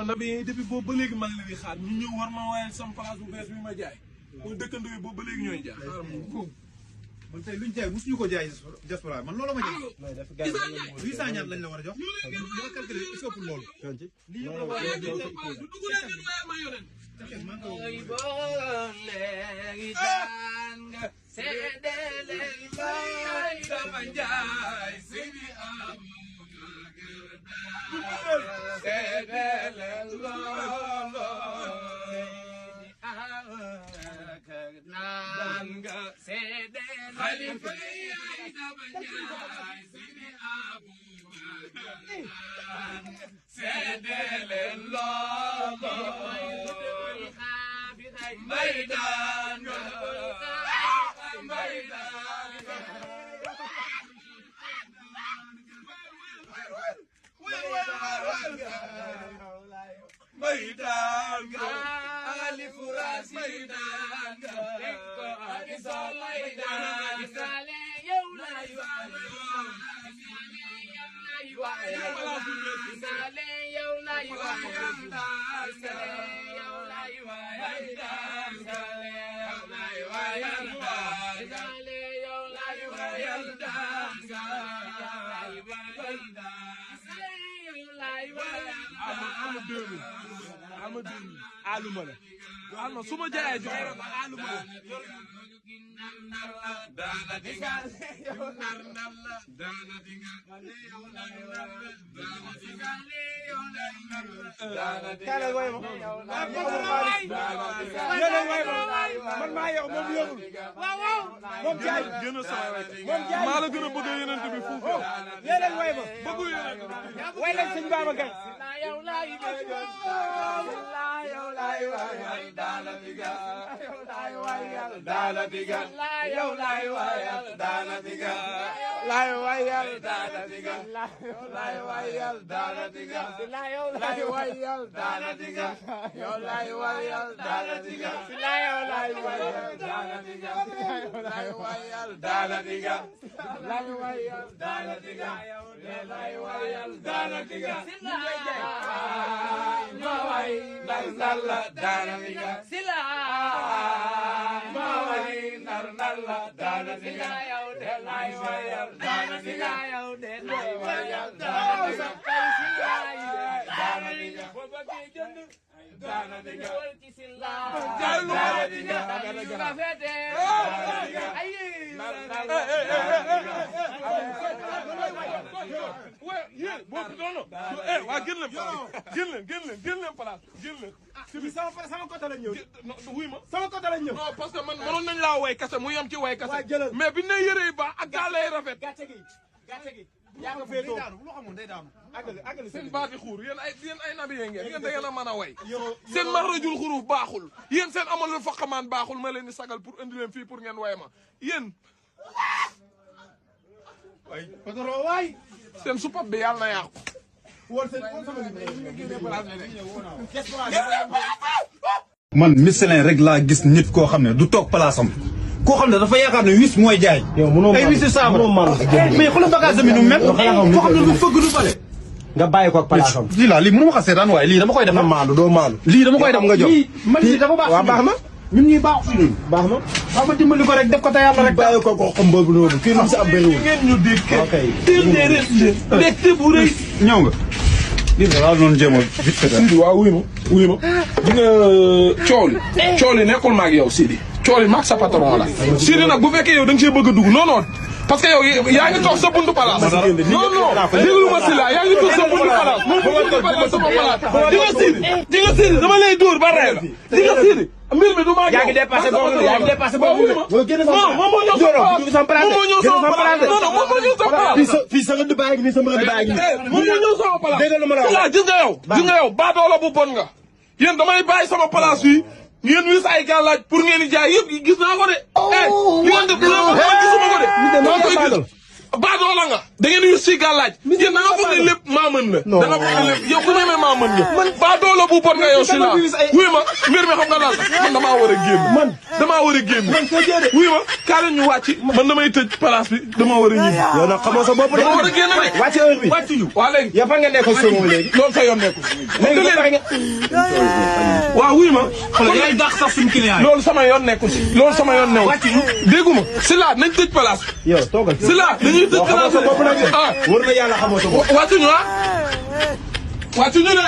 man na bi depuis boobu ba léegi maa ngi leen di xaar ñu ñëw war ma waaye sama place bu bees bi ma jaay. mooy dëkkandoo yi boobu ba léegi ñooy jaay. man tey luñ jaay mosuñu ko jaay diaspora man loolu ma jox. 800 ñaar lañ la war a jox. ma calculé est-ce que pour loolu. lii yëpp la war a jox aluma la alma su ma jaayee joxe aluma la daana dinga man maa yow moom yëgul moom jaay gën a sama maa la gën a bëgg yeneen bi fuuf léeg-léeg way ma bëggu yeneen way leen sëñ Babacar yow laay daana diga daana diga yow laay wayal daana diga laay wayal daana diga laay wayal daana diga laay wayal daana diga yow laay wayal daana diga laay wayal daana diga laay wayal daana diga laay wayal daana diga laay wayal daana diga ma way ndar ndar la daana diga sila ma way ndar ndar la daana diga yow de laay wayal daana diga yow de laay wayal daana diga daana diga daana diga daana diga waa gën leen place sama côté la ñëw wuy ma sama côté la ñëw non parce que man mënoon nañ laa way kase mu yem ci way kase mais bi ne yëre yi baax ak gaale yi rafet gàcce gi yaa nga féetoo loo xamul day daanu àggali seen baati xuur yéen ay nabi ngeen yéen da ngeen a mën a way seen maxrajul xuruuf baaxul yéen seen amalul faqamaan baaxul ma leen di sagal pour indi leen fii pour ngeen way ma yéen waay patron waay seen supap bi yàlla na yàqu man Michelin rek laa gis nit koo xam ne du toog place am koo xam ne dafa yaakaar ne wis mooy jaay. ay wisi saabu mais xoolal bagage mi nu mel. koo xam ne du fëgg du bale. nga bàyyi ko ak place am. lii mënu ma ko seetaan waaye lii dama koy def. doo maandu. lii dama koy def nga jox. man lii dafa baax. waaw baax na. ñun ñuy baax fi ñun. baax na. waaw ma dimbali ko rek def ko te yàlla rek. bàyyi ko xam boobu noonu kii lu si am bëriwul. ngeen ñu dégg. ok dégg bu rëy. ñëw nga. lii de waaw noonu jéem a vite fait. Sidi waaw wuy ma di nga coow li nekkul maag yow Sidi coow li maag sa patron la Sidi nag bu fekkee yow da nga see bëgg a dugg non parce que yow yaa ngi toog sa buntu palaas non déglu ma si la yaa ngi toog sa buntu palaas moom buntu palaas sama palaas di nga Sidi dama lay dóor ba rey la di nga Sidi mbir mi du maa yaa ngi dépassé boobu non moom moo ñëw sama place moom moo ñëw sama place non moom moo ñëw sama place fii sa rëdd baa ngi nii sama rëdd baa ngi nii moom moo ñëw sama place dégg ma la gis nga yow baadoola bu bon nga yéen damay bàyyi sama place fii ngeen wis ay gàllaaj pour ngeen di jaay yëpp gis naa ko de. li ngeen def gisuma ko de. maa koy gis baadoola nga da ngeen yu si gàllaaj yéen da nga foog ne lépp maa mën la da nga foog ne lépp yow ku ñemee maa mën nga baadoola bu bon nga yow si laa wuy ma mbir mi xam nga lan man damaa war a génn damaa war a génn wuy ma kaa leen ñu wàcc man damay tëj place bi dama war a ñibbi yow nag xamoo sa bopp dama war a génn rek wàcc heure bi wàccuñu waa léegi yow fa nga nekkoon sama léegi loolu sa yoon nekku waaw wuy ma yaay dàq sax suñu client yi. loolu sama yoon nekku si loolu sama yoon new dégguma si laa nañ tëj place bi yow toogal si laa dañuy tëj place bi wër na yàlla xamoo sa bopp wàccuñu wàccuñu de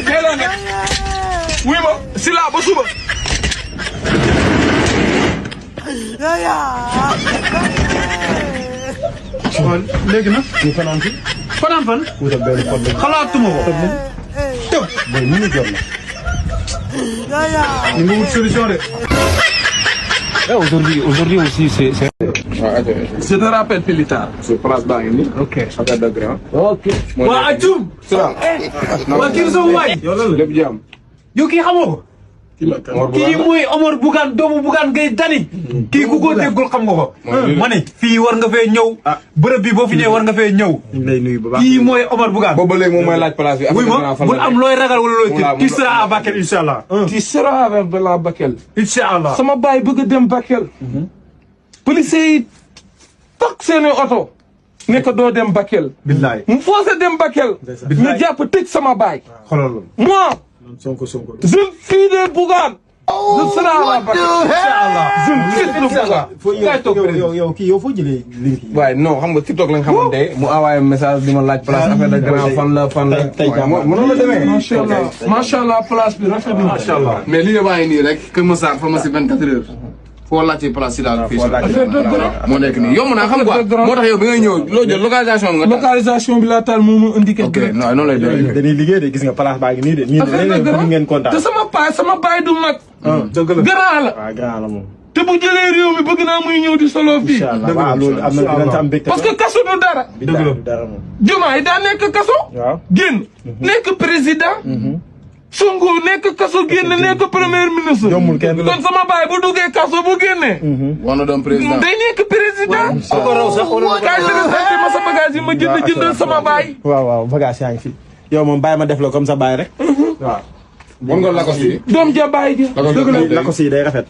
tey la nekk wuy ma si laa ba suba léegi nag. ñu fanaan fi fanaan fan. wutal benn pot lañ xalaatuma ko. tëb booy mënu jot na ñu ngi wut solution de. Aujourd'hui aussi, c'est... je te rappelle plus tard. Sur place baa ngi nii. ok affaire de grand. ok waa Acum. waa kii soo waay. yow lan la lépp jàmm. yow kii xamoo ko. kii mooy Omar Bougane doomu Bougane Gueye Dany. kii ku ko déggul xam nga ko. ma ne fii war nga fee ñëw. bërëb bi boo fi ñëwee war nga fee ñëw. ñu lay nuyu bu baax kii mooy Omar Bougane. boobu ba léegi moom mooy laaj place bi. wuy ma bul am looy ragal wala looy tiit. tu seras à Bakel incha allah. tu seras avec la Bakel. incha allah. sama baay bëgg a dem Bakel. police yi tak seeni oto. ne ko doo dem Bakel. billaay mu forcé dem Bakel. ñu jàpp tëj sama baay. xoolal loolu. moi. Sonko. jeune fille de Bougane. je serai à la Bakel. incha allah jeune fille de Bougane. kay toog yow kii yow foo jëlee link yi. waaye non xam nga TikTok lañ xamante mu envoyé message di ma laaj place affaire de grand fan la. tey jàmm mënoon la demee. macha allah macha allah place bi rafet na. macha allah. mais li nga bàyyi nii rek Kër Massar pharmacie 24 heures. foo laajte place si daal fii. moo nekk nii yomb naa xam quoi moo tax yow bi ngay ñëw loo jël localisation bi nga. localisation bi laa taal moo ma indi kër ok non noonu lay doon. dañuy liggéey de gis nga place baa ngi nii de. nii ngeen kontaan. te sama baay du mag. dëgg la grand la. waaw grand la moom. te bu jëlee réew mi bëgg naa muy ñëw di solo fii. incha allah waaw loolu am na dinañ ci am mbégte. parce que kaso du dara. dëgg la dara moom. Diomaye daa nekk kaso. waaw génn. nekk président. Sonko nekk kaso génn nekk premier ministre. yombul kenn kon sama baay bu duggee kaso bu génnee. war na doon président. day nekk président. su ko raw sax wala kaay présenté ma sa bagage yi ma jëndal sama baay. waaw bagage yaa ngi fi. yow moom bàyyi ma def la comme sa baay rek. waaw. mën nga lakos yi. doom ja baay ji. dëgg la lakos yi day rafet.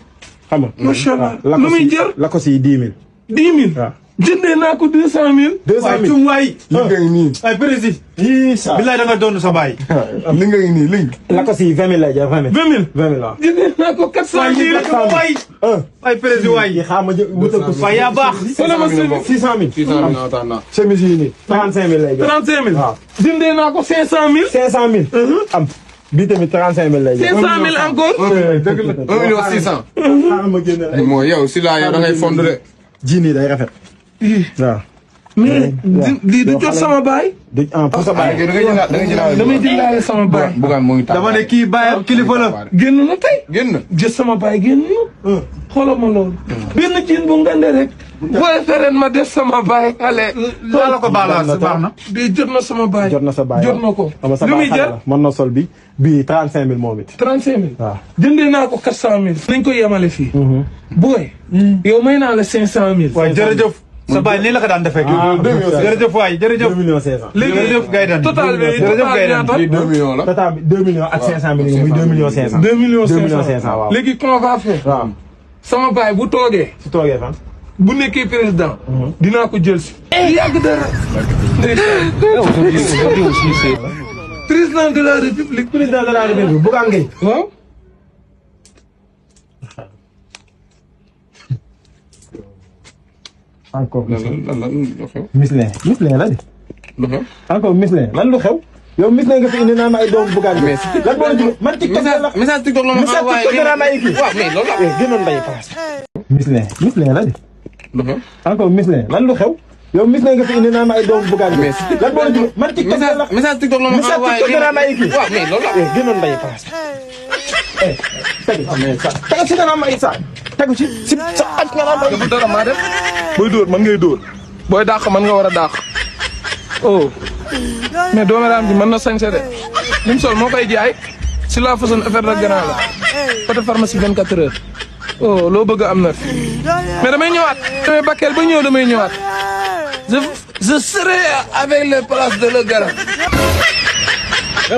xam nga. macha allah lu muy jër. lakos yi 10 000. 10 000. waaw. jëndee naa ko 200 000. 200 000 cum waay. li nga ngi nii. ay président. yii saa. billaay da nga doon sa baay. li nga ngi nii li. lakos yi 20 000 lay jar 20 000. 20 000. 20 000 waaw. jëndee naa ko 400 000. waay. ay président waay. yi xaaral ma jë wutal ko. waay yaa baax. wala ma 600 000. 600 000 en temps. chemise yi nii. 35 000 lay jar. 35 000. waaw. jëndee naa ko 500 000. 500 000. am bii tamit 35 000 lay jar. 500 000 encore. dëgg la. 1 million 600. xaaral ma génne rek. mooy yow si laa yow da ngay fond de. jiin yi day rafet. waaw. mais lii du jot sama baay. du pour sa baay. da ngay jëlaat da ngay jëlaat. damay jëndaale sama baay. Bougane moo ngi tax. dama ne kii baayam kilifa la. génn na tey. génn. jël sama baay génn na. xoolal ma loolu. benn jiin bu ngande rek. booy fereen ma def sama baay xale. laa la ko baalaat baax na. bii jot na sama baay. jot na sa baay jot na ko. lu muy jar mën na sol bi bii 35 000 moom it. 35 000. waaw. jëndee naa ko 400 000. nañ ko yemale fii. booy. yow may naa la 500 000. waay jërëjëf. sa baay nii la ko daan defee. jërëjëf waay 2 jërëjëf. millions 500. léegi jërëjëf Gaydane. total bi jërëjëf Gaydane. lii 2 millions la. total bi 2 millions ak 500 000 muy 2 millions 500. 2 millions 2 millions 500 500 waaw. léegi qu'on va faire. waaw. sama baay bu toogee. su toogee fan. bu nekkee président. dinaa ko jël si. yàgg dara. Aujourd'hui aussi c'est. président de la république. président de la république Bougane Gueye. waaw. encore lan lu xew. Mislin la de. lu xew. encore Mislin lan lu xew. yow Mislin nga fi indi naa ma ay doomu Bougane Gueye. lan moo la jógee man TikTok la. message TikTok la ma message envoyé. TikTok la ma ay kii. waaw mais loolu la. gënoon nday place. Mislin la de. lu xew. encore Mislin lan lu xew. yow Mislin nga fi indi naa ma ay doomu Bougane Gueye. lan moo la jógee man TikTok la. message TikTok la ma message envoyé. TikTok la ma ay kii. waaw mais loolu la. gënoon nday place. tegu si kanam ay saa. tegu ci sa at nga naan dafa dara maa def. booy dóor man ngay dóor. booy dàq man nga war a dàq. oh. mais dooméram bi mën na sañse de. lim sol moo koy jaay. si la façon affaire de grand la. côté pharmacie 24 heures. oh loo bëgg am na fi mais damay ñëwaat. damay Bakel ba ñëw damay ñëwaat. je serai avec les places de le Gara.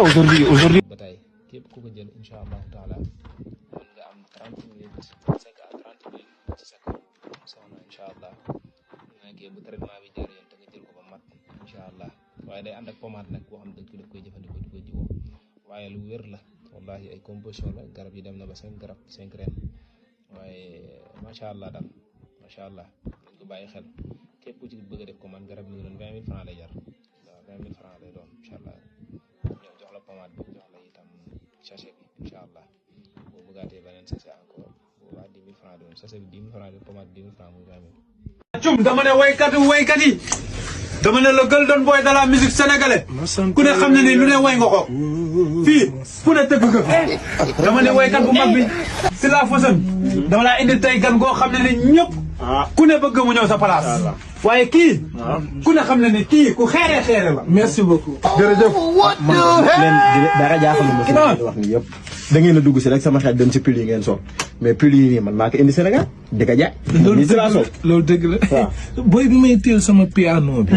aujourd'hui. ba tey képp ku ko jël incha allahu taala mën nga am 30 minutes 5 à 30 minutes ci sa kër soxna incha allah bu traitement bi jaar yoon te nga jël ko ba mat incha allah waaye day ànd ak pommade nag boo xam ne daf koy jëfandikoo di ko jiwoo waaye lu wér la wallahi ay composition la garab yi dem na ba 5 garab 5 ren waaye macha allah daal macha allah dañ ko bàyyi xel képp ku ci bëgg a def commande garab mi ngi doon 20 000 francs lay jar waaw 20 000 francs lay doon incha allah ñëw jox la pommade bi jox la itam sachet bi incha allah boo bëggaatee beneen sachet encore bu waa 10 000 francs doon sachet bi 10 000 francs doon pommade 10 000 francs muy 20 000. cum dama ne waykat yi dama ne le golden boy de la musique sénégalaise ku ne xam ne ni lu ne way nga ko fii ku ne tëgg nga dama ne waykat bu mag bi si la façon dama laa indi tey gan goo xam ne ni ñëpp ku ne bëgg mu ñëw sa place waaye kii ku ne xam ne ni kii ku xeere la. merci beaucoup. jërëjëf. man dara jaaxal ma si wax ni yëpp. da ngeen a dugg si rek sama xel dem si pull yi ngeen sol mais pull yi nii man maa ko indi Sénégal di ko jaay. loolu dëgg la waaw. booy bi may teel sama piano bi.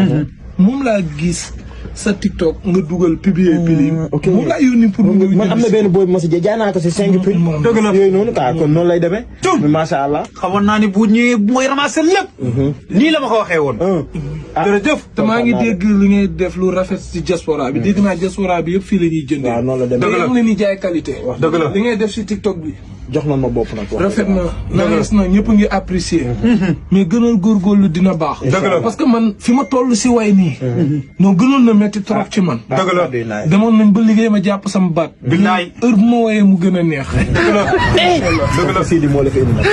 moom laa gis sa TikTok nga dugal publier pull yi. moom laa yónni pour man am na benn booy bu ma si jaay naa ko si 5 pull. dëgg la yooyu noonu quoi kon noonu lay demee. macha allah. xamoon naa ni bu ñëwee mooy ramasser lépp. nii la ma ko waxee woon. jërëjëf te maa ngi dégg li ngay def lu rafet ci diaspora bi dégg naa diaspora bi yëpp fii la ñuy jëndee. waaw noonu la demee dëgg la leen di jaay qualité. dëgg la li ngay def ci TikTok bi. jox na ma bopp nag. rafet na naagis na ñëpp ngi apprécier. mais gënal góorgóorlu dina baax. dëgg la parce que man fi ma toll ci way nii. non gënoon na metti trop ci man. dëgg la demoon nañ ba liggéey ma jàpp sama baat. billaay heure bu ma wayee mu gën a neex. dëgg la dëgg la Sidi moo la fi indi nag.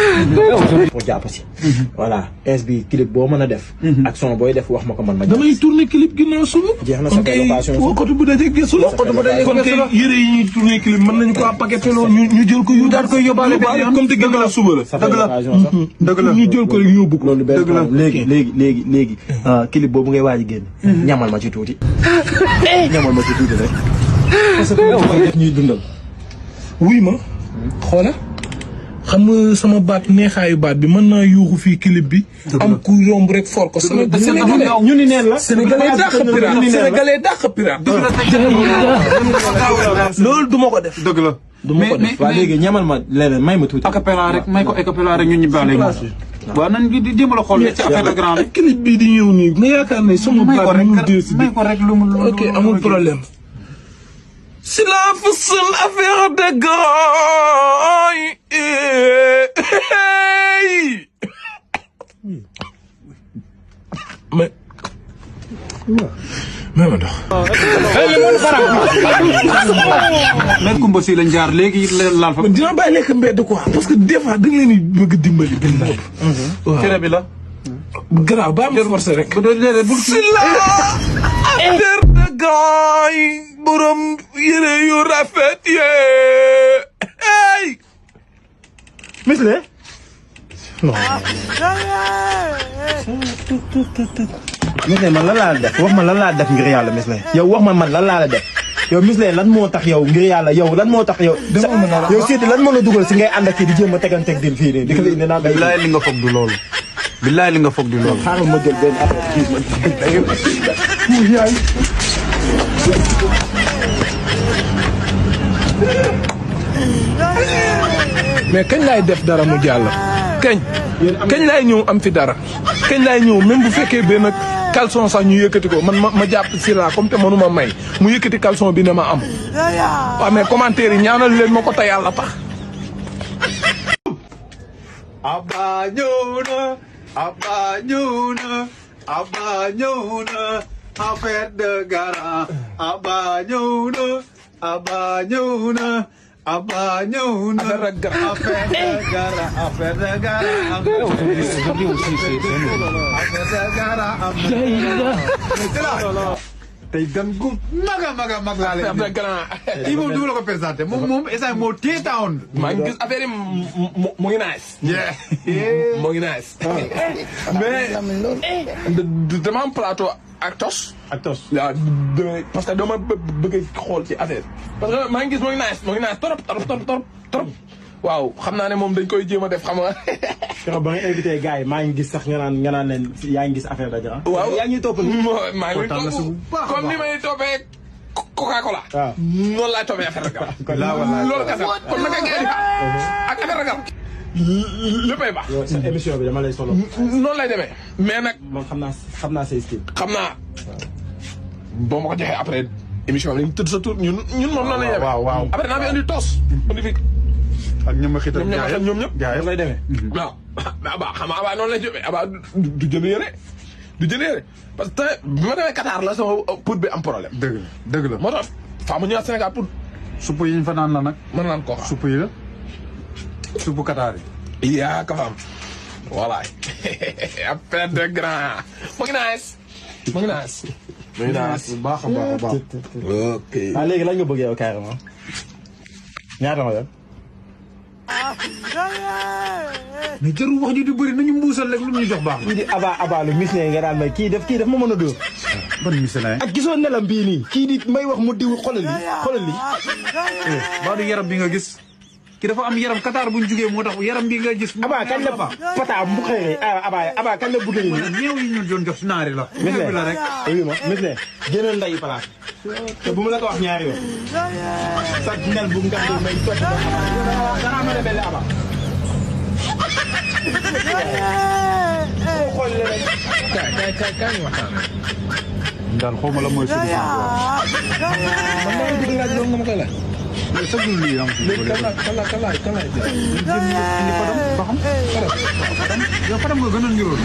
moo jàpp si. voilà ins bi clip boo mën a def. ak son booy def wax ma ko man ma. damay tourner clip ginnaaw suba. jeex na sa location waxatu bu dajee gëstu la. kon kay yére yi ñuy tourner clip mën nañu ko paqueté loolu ñu jël ko yu daal koy yóbbaale comme te ginnaaw suba la. dëgg la ñu jël ko rek yóbbu ko. loolu benn léegi clip boobu ngay waaj a génn. ñamal ma ci tuuti. ñamal ma ci tuuti rek. parce que mooy def ñuy dundal. wuy ma xoola xam nga sama baat neexaayu baat bi mën naa yuuxu fii clip bi. am ku yomb rek for ko. sénégalais ñu ni neen la. sénégalais dàq pirate sénégalais dàq pirate. loolu duma ko def. dëgg la. duma ko def waaw léegi ñamal ma leneen may ma tuuti. acapella rek may ko acapella rek ñun ñu baale waaw nañ di jéem a xool ci affaire de grand bi. clip bii di ñëw nii nga yaakaar ne sama baat mënul dee si may ko rek lu mu ok amul problème. c'est la façon affaire de grand yi. mais. mais ma dox. mel Kumba si lañ jaar léegi laal fa. dina bàyyi lekk mbedd quoi parce que des fois da nga leen di bëgg dimbali. waaw cere bi la. garaaw ba am forcé rek. si la affaire de grand yi borom yére yu rafet yee. Misle. non. Misle man lan laa la def wax ma lan laa def ngir yàlla Misle yow wax ma man lan laa la def yow Misle lan moo tax yow ngir yàlla yow lan moo tax yow. yow Sidi lan moo la dugal si ngay ànd ak kii di jéem a teganteeg din fii nii di ko fi indi naan. billaay li nga foog du loolu. billaay li nga foog du loolu. xaaral ma jël benn affaire kii ma yaay. mais kañ laay def dara mu jàll. kañ laay ñëw am fi dara. kañ laay ñëw même bu fekkee benn caleçon sax ñu yëkkati ko man ma jàpp si la comme te mënuma may mu yëkkati caleçon bi ne ma am. waaw mais commentaire yi ñaanal leen ma ko te yàlla tax. Abba ñëw na Abba ñëw na Abba ñëw na affaire de gara Abba ñëw na Abba ñëw na Abba ñëw na affaire de gara affaire de gara tey gan gu maga laa leen di. kii moom du ma la ko présenté moom instant moo téye tawoon. maa ngi gis affaire yi mu ngi nice. mu ngi nice. mais dama am plateau ak tos. waaw parce que dama bëgg xool ci affaire parce que maa ngi gis mu ngi nice trop. waaw xam naa ne moom dañ koy jéem a def xam nga. keroog ba nga invité gars yi maa ngi gis sax nga naan leen yaa ngi gis affaire rajo. waaw yaa ngi topp maa ngi topp comme ni may toppee Coca-Cola. waaw noonu laay toppee affaire ragal. loolu kese kon naka ngeen di ak affaire ragal. léppay baax. yow sa émission bi dama lay solo. noonu lay demee mais nag. man xam naa say style. xam naa boo ma ko joxee après émission bi dañuy tëdd sa tur ñun moom noonu la ñuy demee. waaw après naa fi andi toos. andi fi. ak ñoom ma xital ñoom ñëpp. gars yi lay demee. waaw Aba xam nga Aba noonu lay demee Aba du jënd yére parce que bi ma demee Qatar la sama pour bi am problème. dëgg la moo tax faa ma ñëwaat Sénégal pour. supp yi ñu fa naan la nag. mën naan koo xam supp yi la. suppu Qatar yi. yaa ka fa am. voilà affaire de grand. mu ngi nice. bu baax a baax. ok. léegi lan nga bëgg yow carrément. ñaata ma dem. mais jarul wax ji di bëri nañu mbuusal rek lu ñu jox baax. kii di Aba lu mis ne nga daan may kii def ma mën a dóor. ban misalaay. ak gisoo nelam bii nii. kii di may wax mu diw xoolal li. ba du yaram bi nga gis. ki dafa am yaram Qatar bu ñu jugee moo tax yaram bi nga gis. Aba kañ la pata bu xëy Aba kañ la bëgg nii. ñeew yi ñu doon jox si naari la. mis ne la rek. oui ma mis ne génnal nday place. te bu mu la ko wax ñaari yoon. sa nel bu nga xam may toog dara ma rebelle Aba. xool rek. kaay waxtaan. daal xaw ma la mooy solution. man maa ngi bëgg laaj loolu nga ma koy laaj. mais sa dund lii am. léegi kan laay yow Fadam nga gën a niróo.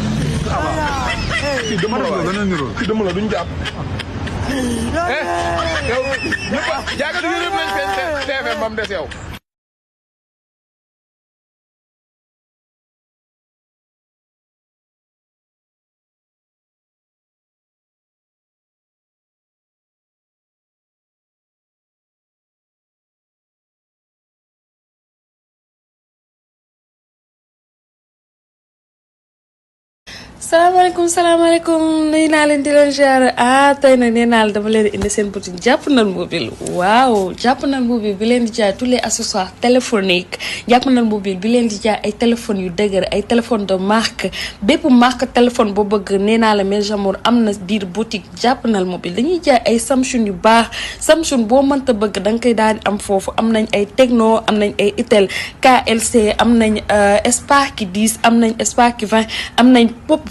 kii dëmm la nga gën a niróo. kii dëmm la duñ jàpp. yow ñëpp a jaagatu yëpp nañ feeñ TFM ba mu des yow. salaamaaleykum nuyu naa leen di leen ziar tey nag nee naa la dama leen indi seen boutique Jàppandal mobile waaw Jàppandal mobile bi leen di jaay tous les accessoires téléphoniques Jàppandal mobile bi leen di jaay ay téléphones yu dëgër ay téléphones de marque bépp marque téléphone boo bëgg nee naa la mes amours am na biir boutique Jàppandal mobile dañuy jaay ay Samsung yu baax Samsung boo mënta bëgg da nga koy daal di am foofu am nañ ay Tecno am nañ ay Itel KLC am nañ Spark 10 am nañ Spark 20 am nañ Pop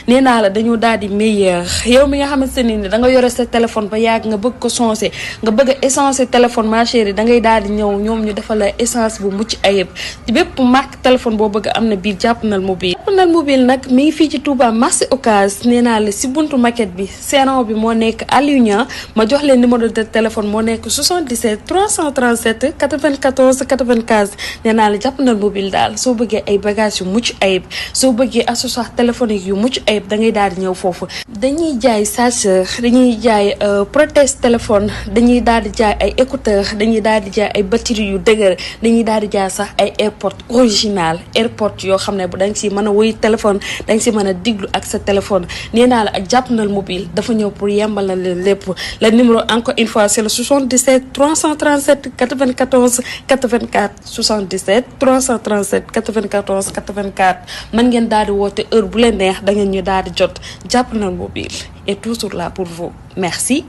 nee naa la dañoo daal di meilleur yow mi nga xamante ne ni da nga yore sa téléphone ba yàgg nga bëgg ko changer nga bëgg a essencer téléphone ma chérie da ngay daal di ñëw ñoom ñu defal la essence bu mucc ayib bépp marque téléphone boo bëgg am na biir Jàppandal mobile. Jàppandal mobile nag mi ngi fii ci Touba marché Ocass nee naa la si buntu maquette bi serrant bi moo nekk Aliou Niang ma jox leen numéro de téléphone moo nekk 77 337 94 95 nee naa la Jàppandal mobile daal soo bëggee ay bagages yu mucc ayib soo bëggee accessoire téléphonique yu mucc ayib da ngay daal di ñëw foofu dañuy jaay chargeur dañuy jaay protège téléphone dañuy daal di jaay ay écouteur dañuy daal di jaay ay batterie yu dëgër dañuy daal di jaay sax ay airpod original airpod yoo xam ne bu da nga si mën a wuy téléphone da nga si mën a diglu ak sa téléphone nee naa la ak Jàppandal mobile dafa ñëw pour yembal na leen lépp le numéro encore une fois c'est le 77 337 94 84 77 337 94 84 mën ngeen daal di woote heure bu leen neex da ngeen ñu daal di jot Jàppandal mobile est toujours là pour vous merci.